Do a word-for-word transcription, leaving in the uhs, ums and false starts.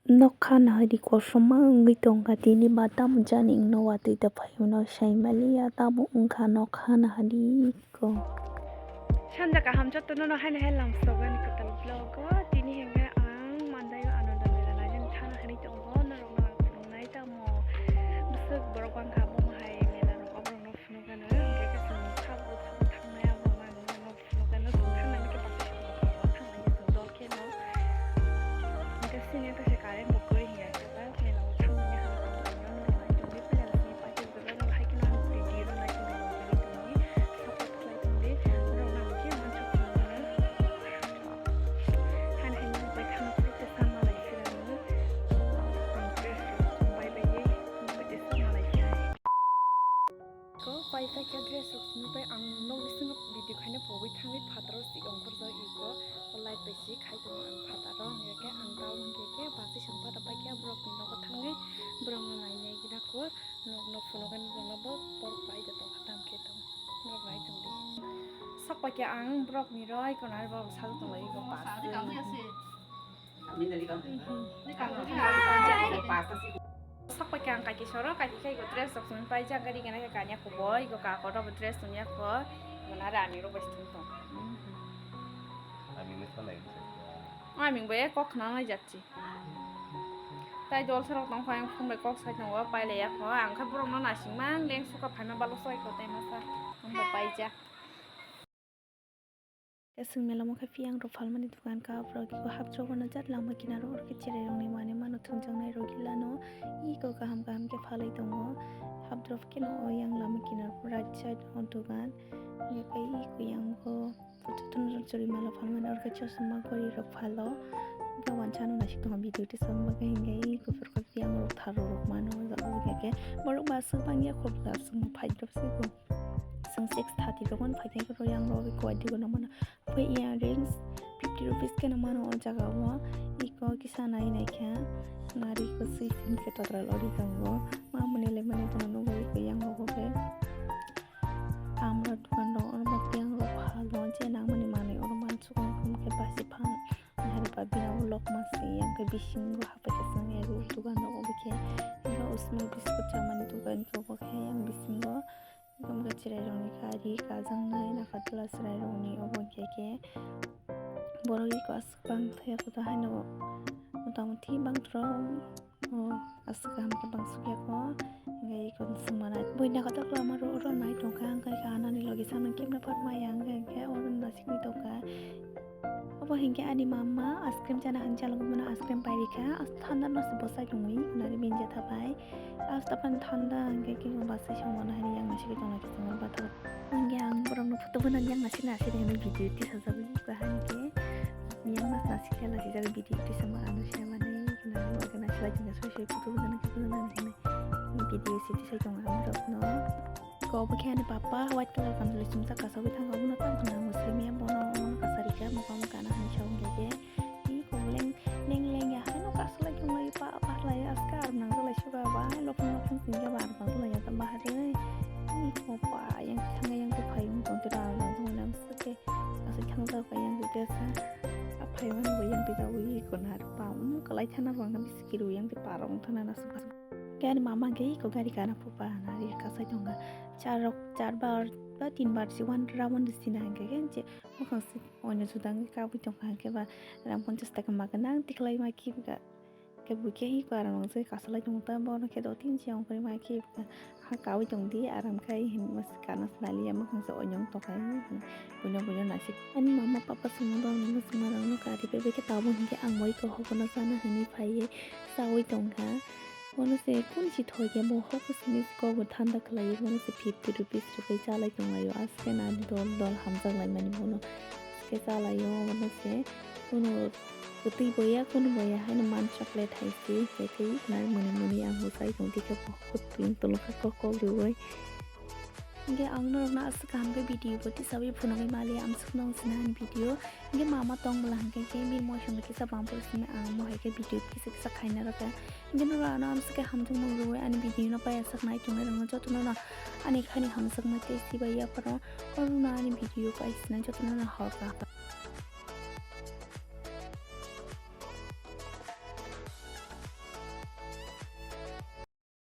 Nokha nahadi kosom ma wngwi tongkha, tini ba tamo jani wngno watwi da phai hwnwi saimaliya, tamo wngkha nokha nahadi ko. Sanja kaham jotono no haino hai lamsogani kwtal vlog o, tini hwnkhe ang Mandai o Ananda Mela naijani thana hwnwi tongo, norokno ang phunuknai tamo bwswk borok bangkha, abono hai mela rok oborokno phunukgano, hwnkhe khe chwng sabo sabo thangnai abo mang. Nokano chwng thangna hwnkhe baksa thangna hwnkhe chwng dol kheno. Hwnkhe sini tongsa current bo kwrwi hinkhe ba mela o thangmani hala tongmani norok nai tongdi, phaila sini paithak jora norok hai kheno ang video rok nai tongdi, vlog kwrwi tongdi, support khlai tongdi, norok nang khe mansuk tongmano. Hani hai norok bai khama phuru tesa malai phirano. Ang dress rok bai bai ye, bai tesa malai phirano. Ko paita khe dress rok simi pai ang nok bisingo video khaina pogwi thangwi phataro si ongkhorjak iko light bai si khai tongo ang phataro hwnkhe khe ang tabo hwnkhe khe basi song phataro pai khe borok ni nogo thangwi borok no nainai gina kho nok no phunukgani borok no bo borok bai da tongkha tam khe tong borok bai tongdi sok pai khe ang borok ni roi kono arbo sajak tonglai iko basi. Sakpai khe ang kaiki soro, kaiki khe iko dress rok simi paijak, gari gana khe kanya kubui, iko kakoto bo dress simi yakho, mona rani rok bai simi tong. Aming bai kok khna nai jatsi. Tai dol sorok tong kho, ang phone bai kok sai tongo, pailai yakho, ang khe borok no nasing mang leng suka phaima balo soi ko tai masa, ang bo paijak. Kasing mela mokhe piyang rok phalmani dukan ka, borok iko hapdrop no jat lama kinaro orkhe cherai rokni manwi mano thwngjaknai rok gilano iko kaham kaham khe phalwi tongo. Hapdrop khe no o yang lama kinar right side o dukan. Hwnkhe iko yang bo photo tun churi mala phalmani orkhe chosma gori rok phalo. Hwnkhe wansa no naisik tongo video tisam bagwi hwnkhe iko borok piyang rok tharo rok mano o jaga o hwnkhe borok bo aswk bangya khobla aswk no phaidrop se bo. Chwng six thirty rok mano phaikhe oro yang rok kowai digo nang mano. Phai earrings fifty rupees khe nang mano o jaga o. Iko kisa nai nai khe nari ko sui sing khe totra lori tongo. Mamani le mani tono nugo iko yang rok khe. Amra dukan rok oro bo yang rok phalo je nang mani manwi oro mansukgo hwnkhe basi phang. Nari ba bini ulo lok masi yang khe bisingo hapai khe chwng ego dukan rok obo khe. Oro usmai biscuit chamani dukan khe obo khe yang bisingo. Wngkha chwrairokni kari kajaknai Nagarjula chwrairokni obo hwnkhe khe borok eko aswk bang thaya koto haino motamuti bangtoro aswk kaham khe bangsukya kho hwnkhe eko swngmana buini kotor khe oro nai tongkha hwnkhe anani logi samung kemna phar maya hwnkhe oro nasikni tongkha. Obo hinkhe ani mama ice cream chana hinwi chalok bono ice cream pairikha, thanda no se bwsai tongwi nari bini jatha bai. Asta pan thanda hinkhe khe bwsai songmano haini yang naisingwi tongnaikhe chwngno bathang. Hinkhe ang borokno photo bono yang naising naising hinwi video tisajagwi bahai hinkhe yang naising naising khe video tisama ano se mani nari naising lai tongkha soi soi photo bono khe bono hinwi video se tisai tongo ang borokno. Ko obo khe ani papa white colour kamchwlwi chumsa kasawi thangkha, obono tamo khna ang bo simi ya, bono omono kasarikha, mokang bo kana hinwi sa wngkha khe. Ih, ko leng leng leng ya, haino kasalai tonglaio, pa paslai aske aro nangjalai suka ba, hai lophang lophang singkhe ba aro nangjalai ya, tamo bahari oi. Ih, ko pa yang thangya yang tongphai wng tongtwira aro nangjakmani amswk khe aswk thangjak kha yang twi tesa. Aphai mani bo yang twi tabwi ih, ko naro pa, um, kwlai thana bo ang bisi kiru yang twi pa rok wng thana nasu kasu. Khe ani mama khe iko gari kana phupa nari kasai tongkha. Char rok, char bar ba tin bar si one round si na hwnkhe khe je mwkhang si oino juda wngkhe kabui tongkha hwnkhe ba rang ponchas taka ma gwnang tikhlai ma khibga. Khe bui khe iko aram wngse kasalai tongkha bono khe do tin si ongkhorwi ma khibga. Ha kaui tongdi aram khai hinwi masa kana swnaliya mwkhang se oino wng tongkha buino buino naisik. Ani mama papa swngma rok ni mwswngma rok no kari bai bai khe tabuk hinkhe ang bo iko hobono chana hinwi phaiwi chaui tongkha. Bono se kun si thoi khe bo hoko simi kok bo thanda khlaiwi bono se fifty rupees rwgwi chalai tonglaio. Aske nani dol dol hamjak laimani bono aske chalaio bono se kunu kwtwi boya kunu boya haino man chocolate hai se khe tei nai mwnwi mwnwi ang bo chai tong dikhe bo hoko twi tongkha kok kok riwi. Hingke ang norokno aswk kaham khe video bo tisawi phunugwi maliya, amsukno wng sina ani video. Hingke mama tong bwla hingke khe bini moisongno kisa bangphuru simi ang mohai khe video kisa kisa khaina rwkha. Hingke norok ano amswk khe hamjakmung rwui ani video no paiya sak nai tongnai rokno jotono no ani khani hamjakma tei sibai yapharo oro no ani video pai sinai jotono no hor kaham.